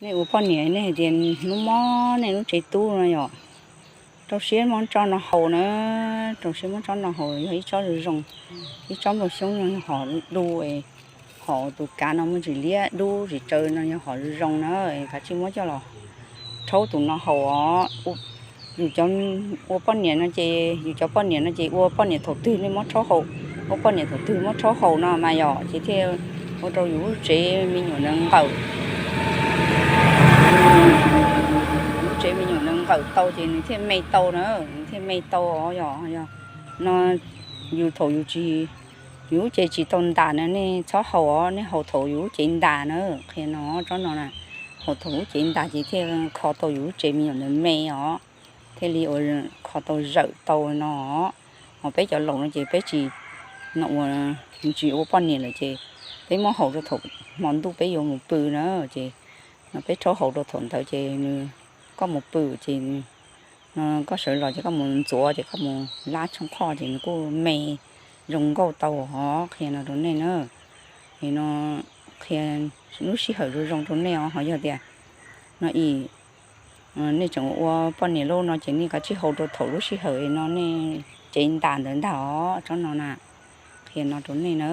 Nej ua poj niam nej hais tias hnub mob nej lub tsev tub no yog rau siab muab tsob no haus na, rau siab muab tsob no haus, yog ib tsob zoo zoo, ib tsob nplooj xyoob no yog hom dub, hom tus kav no muaj ntsis liab dub tsis tsaws no yog hom zoo zoo na, kav tsij muab coj los rhaub tus no haus os. Yus cov ua poj niam no ces, yus cov poj niam no ces ua poj niam thaum twg nej muab rhaub haus, ua poj niam thaum twg muab rhaub haus no mas yog ces thiaj ua rau yus lub tsev me nyuam nws nqawm, lub tsev me nyuam nws nqawm tau ces nws thiaj me tau na, nws thiaj me tau os. Yog, yog no yus thaum yus tsis, yus lub cev tsis tau ntas na nej txhob haus os, nej haus thaum yus lub cev ntas na. Qhia no tsob no na, haus thaum lub cev ntas ces thiaj kho tau yus lub tsev me nyuam nws me os, thiaj li ua kho tau zawm tau no. Ho peb cov laus no ces peb tsis, no ua, tsis ua poj niam lawm ces peb muab haus rau thaum hmo ntuj peb yuav mus pw na, ces no peb rhaub haus rau thaum ntawd ces nws, koj mus pw ces no koj sawv los ces koj mus ntxuav ces koj mus lab tshooj qhoj ces nws kuj me zoo nkauj tau os. Qhia no rau nej na, no qhia lub sij hawm zoo zoo rau nej os. Ho yog tias no ib, nej tseem ua poj niam lawm no ces nej kav tsij haus rau thaum lub sij hawm no nej cev ntas ntawd ntag os, tsob no na. Qhia no rau nej na.